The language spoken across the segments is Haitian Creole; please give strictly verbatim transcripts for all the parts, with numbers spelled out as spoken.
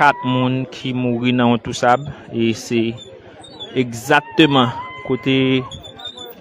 kat moun ki mouri nan yon tou sab, e se egzakteman kote,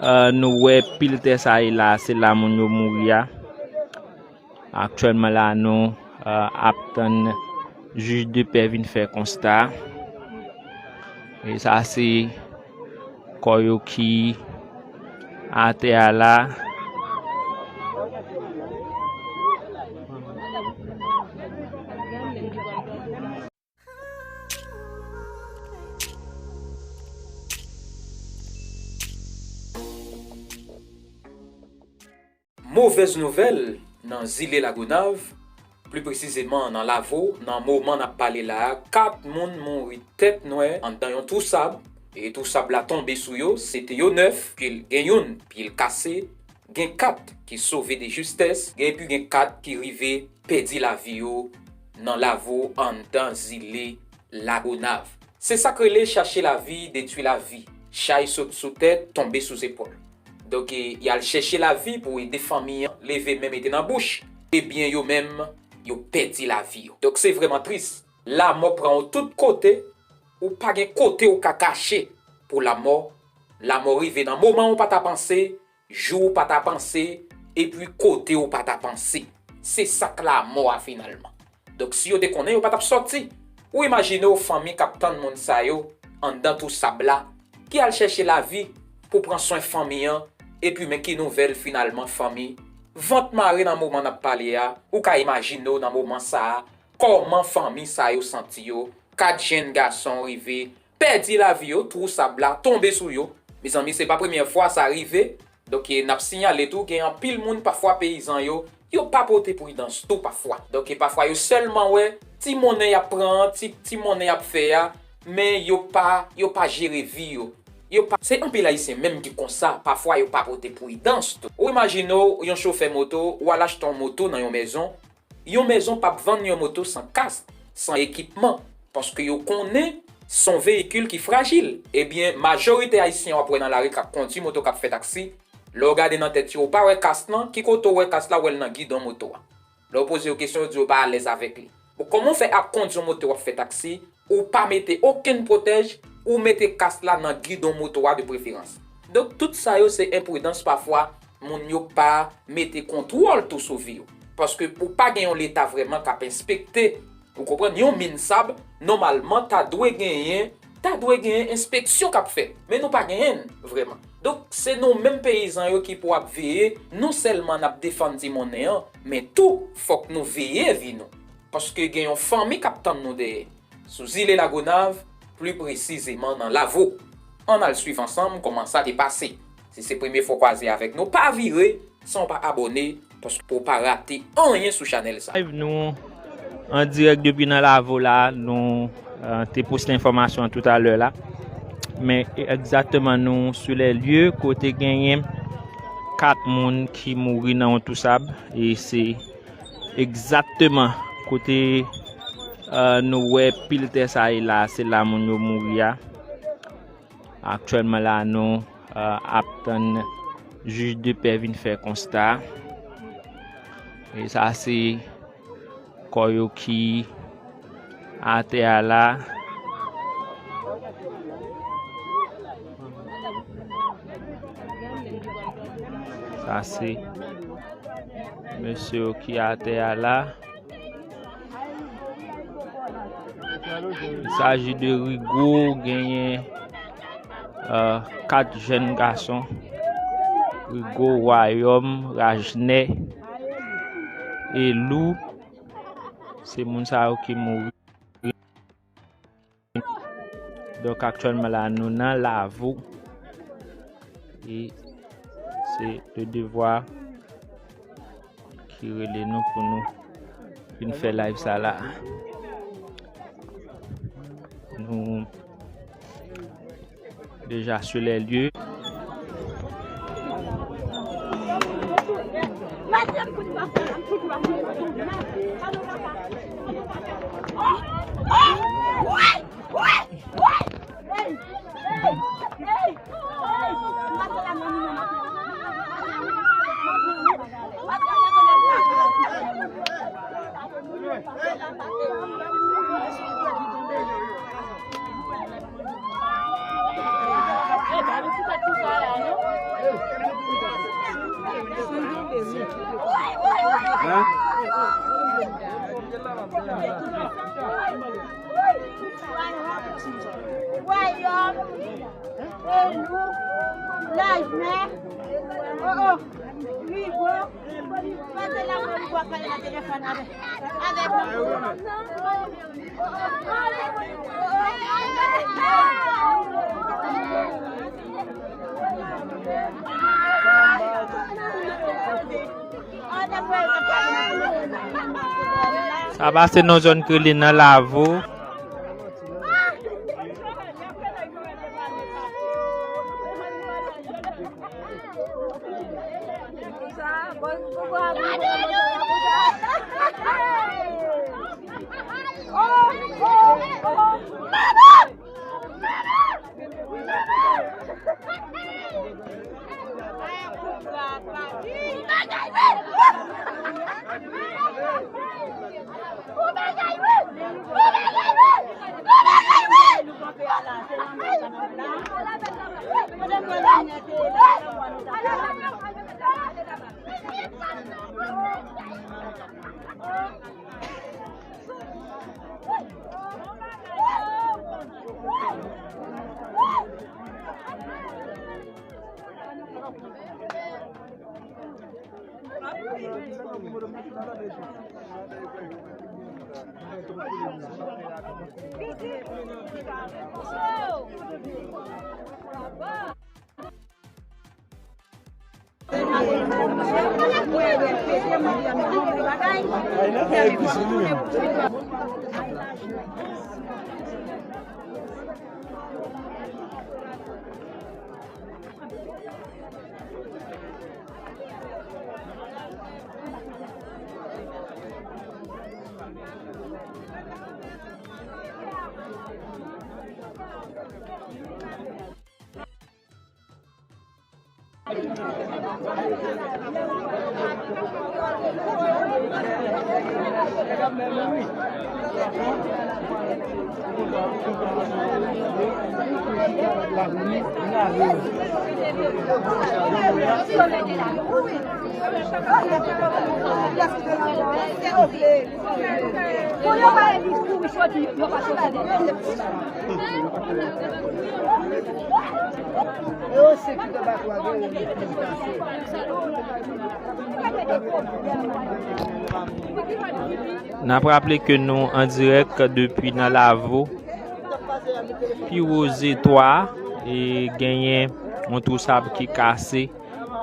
euh, nou wè pil tè sa ye la, se la moun yo mouri a. Aktyèlman la, nou, euh, ap tann jij de pè vin fè konsta. E sa se kò yo ki atè a la. Movèz nouvèl nan zile Lagonav, pli presizeman nan Lavo, nan moman n ap pale la a, kat moun mouri tèt nwè anndan yon tou sab, e tou sab la tonbe sou yo, se te yo nèf, pye l gen youn, pye l kase, gen kat ki sove de justès, gen epi gen kat ki rive pèdi lavi yo nan Lavo anndan zile Lagonav. Se sa k rele chache lavi, detwi lavi. Chay sot sou tèt, tonbe sou zepòl. Donk, e, y al chèche lavi pou ede fanmi an leve men mete nan bouch. Ebyen, yo menm, yo pèdi lavi yo. Donk, se vrèman tris. Lanmò pran w tout kote, ou pa gen kote ou ka kache pou lanmò. Lanmò rive nan moman ou pa ta panse, jou w pa ta panse, epi kote w pa ta panse. Se sa k lanmò a finalman. Donk, si yo te konnen, yo pa t ap sòti. Ou imajine w fanmi k ap tann moun sa yo anndan tou sab la, ki al chèche lavi pou pran swen fanmi an, epi men ki nouvèl finalman fanmi. Vant mare nan moman n ap pale a, ou ka imajine w nan moman sa a, kòman fanmi sa yo santi yo, kat jenn gason rive pèdi lavi yo, twou sab la tonbe sou yo. Mezanmi, se pa premyè fwa sa rive. Donk, e, n ap siyale tou, gen anpil moun, pafwa peyizan yo, yo pa pote pridans tou pafwa. Donk, e, pafwa yo sèlman wè ti monnen y ap pran an, ti, ti monnen y ap fè a, men yo pa, yo pa jere vi yo. Yo pa, se anpil Ayisyen menm ki konsa, pafwa yo pa pote pridans tou. Ou imajine w, yon chofè moto, ou al achte yon moto nan yon mezon, yon mezon p ap vann yon moto san kas, san ekipman, paske yo konnen se yon veyikil ki frajil. Ebyen, majorite Ayisyen w ap wè nan lari k ap kondui moto, k ap fè taksi, lè w gade nan tèt yo, ou pa wè kas lan, ki kote w wè kas la, w wè l nan gidon moto a. Lè w poze yo kesyon, yo di yo pa alèz avèk li. Bon, kòman w fè ap kondui yon moto, w ap fè taksi, ou pa mete okenn pwotèj, ou mete kas la nan gidon moto a de preferans. Donk, tout sa yo se enpridans pafwa, moun yo pa mete kontwòl tou sou vi yo. Paske ou pa gen yon leta vrèman k ap enspekte, ou konprann, yon min sab, nòmalman, ta dwe genyen, ta dwe genyen enspeksyon k ap fèt. Men nou pa genyen l vrèman. Donk, se nou menm peyizan yo ki pou ap veye, non sèlman n ap defann ti monnen an, men tou, fòk nou veye vi nou. Paske gen yon fanmi k ap tann nou dèyè. Sou zile Lagonav, pli presizeman nan Lavo. Ann al swiv ansanm kòman sa te pase. Si se premye fwa w kwaze avèk nou, pa vire san w pa abòne, paske w pa rate anyen sou chanèl sa. Live nou an dirèk depi nan Lavo la, nou, euh, te poste enfòmasyon an toutalè la. Men egzakteman nou sou lè lye kote genyen kat moun ki mouri nan yon tou sab, e se egzakteman kote, euh, nou wè pil tè sa ye la, se la moun yo mouri a. Aktyèlman la, nou, euh, ap tann jij de pè vin fè konsta. E sa se kò yo ki atè a la. Sa se mesye yo ki atè a la. Il s'agit de Rigo, genyen, euh, kat jèn gason. Rigo, Wayòm, Rajnè, Elou. Se moun sa yo ki mouri. Donk, aktyèlman la, nou nan Lavo. E se le devwa ki rele nou pou nou vin fè live sa la. Nou deja sou lè lye. Wayòm, Elou, Lajnè, oh, oh, Rigo, pase la pou Rigo ap pale nan telefòn avè, avè nou. Sa pase nan zòn ki rele nan Lavo. N ap raple ke nou an dirèk depi nan Lavo, pi wo Zetwa, e genyen yon twou sab ki kase.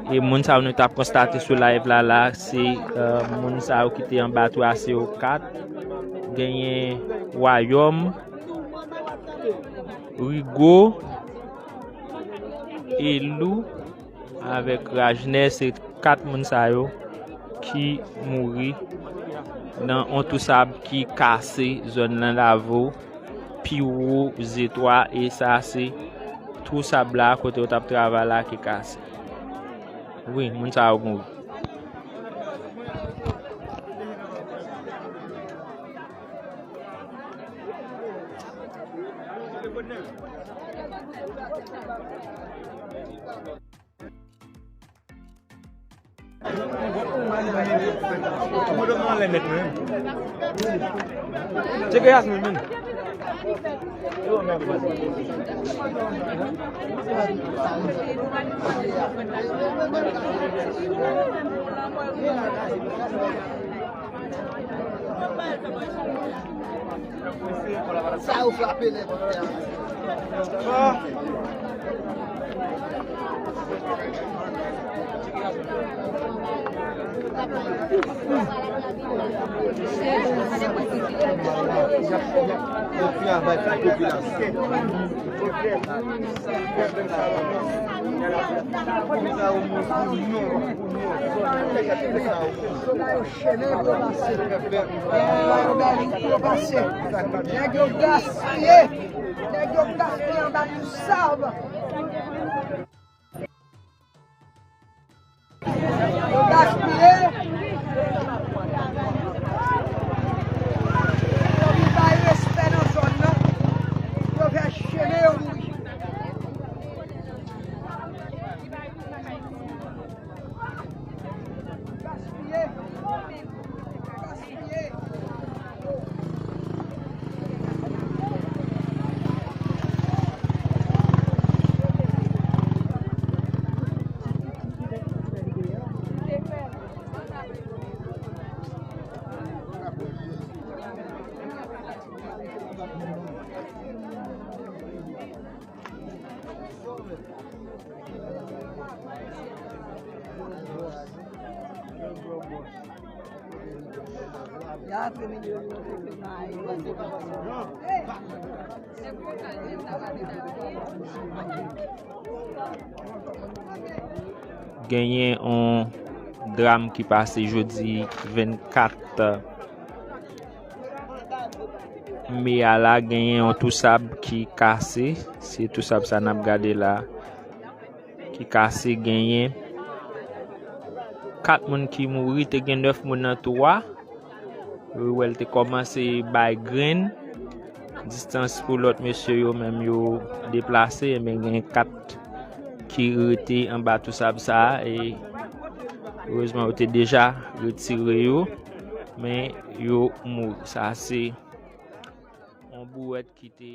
E moun sa yo nou t ap konstate sou live la, la, se, euh, moun sa yo ki te anba twou a, se yo kat. Genyen Wayòm, Rigo, Elou, avèk Rajner, se kat moun sa yo ki mouri nan yon twou sab ki kase zòn nan Lavo, pi wo Zetwa, e sa se twou sab la kote yo t ap travay la ki kase. Wi, moun sa yo mouri. Tcheke Yasmin, vin. Sa yo frape nèg. Yo travay pou popilasyon. Yo ba yo chèmen pou yo pase. Yo ba yo bèl pou yo pase. Nèg yo gaspiye. Nèg yo gaspiye anba twou sab. Yo gaspiye. Yo vin bay respè nan zòn nan. Yo fè chene yo mouri. Gaspiye. Gaspiye. Genyen yon dram ki pase jodi vennkat me a la, genyen yon tou sab ki kase. Se tou sab sa n ap gade la ki kase, genyen kat moun ki mouri, te gen nèf moun nan tou a. Ou wè l te kòmanse bay grenn. Distans pou lòt mesye yo menm yo deplase, men gen kat ki rete anba tou sab sa a, e erezman yo te deja retire yo, men yo mouri. Sa se yon bouwèt ki te